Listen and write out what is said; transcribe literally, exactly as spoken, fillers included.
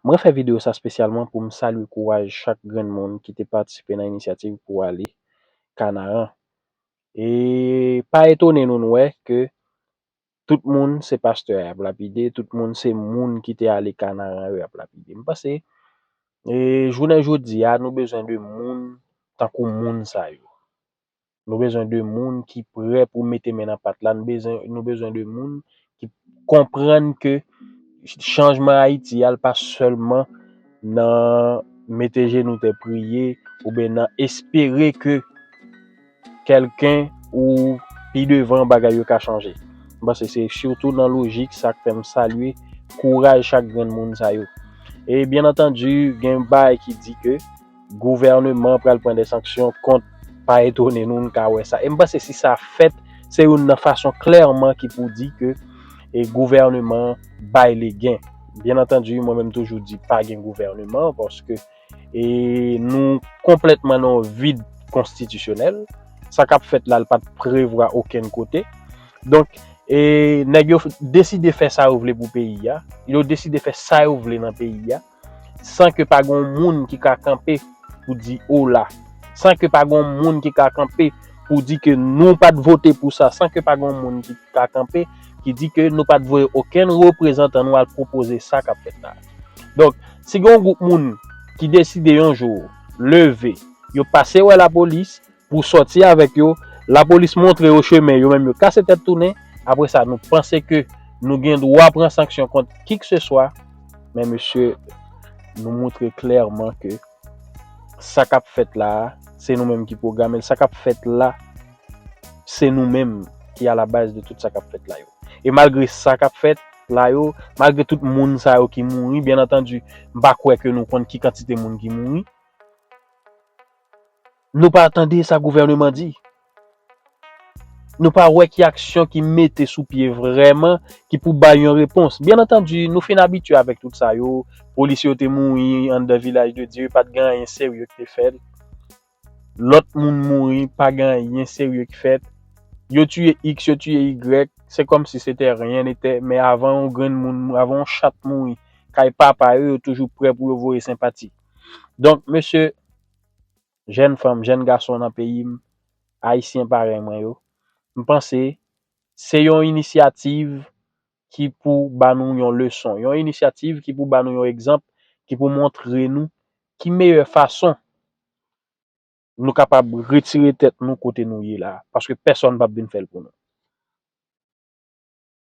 Mwen fè videyo sa espesyalman pou m salye kouraj chak grenn moun ki te patisipe nan inisyativ pou ale Kanaran. E pa etone nou, nou wè ke tout moun se pastè a y ap lapide, tout moun se moun ki te ale Kanaran yo y ap lapide. M panse, e, jounen jodi a, nou bezwen de moun tankou moun sa yo. Nou bezwen de moun ki prè pou mete men nan pat la. Nou bezwen, nou bezwen de moun ki konprann ke chanjman Ayiti a, l pa sèlman nan mete jenou tè priye oubyen nan espere ke kèlken ou pi devan bagay yo ka chanje. M panse se sitou nan lojik sa k fè m salye kouraj chak grenn moun sa yo. E byen antandi, gen bagay ki di ke gouvèneman pral pran de sanksyon kont, pa etone nou, n ka wè sa. E m panse si sa fèt, se youn nan fason klèman ki pou di ke e gouvèneman bay legen. Byen antandi, mwen menm toujou di pa gen gouvèneman, paske e nou konplètman nan yon vid konstitisyonèl. Sa k ap fèt la, l pa t prevwa okenn kote. Donk, e nèg yo deside fè sa yo vle pou peyi a. Yo deside fè sa yo vle nan peyi a, san ke pa gen yon moun ki ka kanpe pou di ola, san ke pa gen yon moun ki ka kanpe pou di ke nou pa t vote pou sa, san ke pa gen yon moun ki ka kanpe ki di ke nou pa t voye okenn reprezantan nou al pwopoze sa k ap fèt la. Donk, si gen yon gwoup moun ki deside yon jou leve, yo pase wè lapolis pou sòti avèk yo, lapolis montre yo chemen, yo menm yo kase tèt tounen, apre sa, nou panse ke nou gen dwa pran sanksyon kont kikseswa, men mesye, nou montre klèman ke sa k ap fèt la a, se nou menm ki pwograme l. Sa k ap fèt la, se nou menm ki alabaz de tout sa k ap fèt la yo. E malgre sa k ap fèt la yo, malgre tout moun sa yo ki mouri, byen antandi, m pa kwè ke nou konn ki kantite moun ki mouri. Nou pa tande sa gouvèneman di. Nou pa wè ki aksyon ki mete sou pye vrèman ki pou bay yon repons. Byen antandi, nou fin abitye avèk tout sa yo. Polisye yo te mouri anndan Vilaj de Dye, pa t gen anyen serye ki te fèt. Lòt moun mouri, pa gen anyen serye ki fèt. Yo tiye X, yo tiye Y, se kòmsi se te ryen nete, men avan yon grenn moun, avan yon chat mouri kay papa yo, yo toujou prè pou yo voye senpati. Donk, mesye, jèn fanm, jèn gason nan peyi m, Ayisyen parèy mwen yo, m panse se yon inisyativ ki pou ba nou yon leson, yon inisyativ ki pou ba nou yon egzanp, ki pou montre nou ki meyè fason nou kapab retire tèt nou kote nou ye la, paske pèsonn p ap vin fè l pou nou.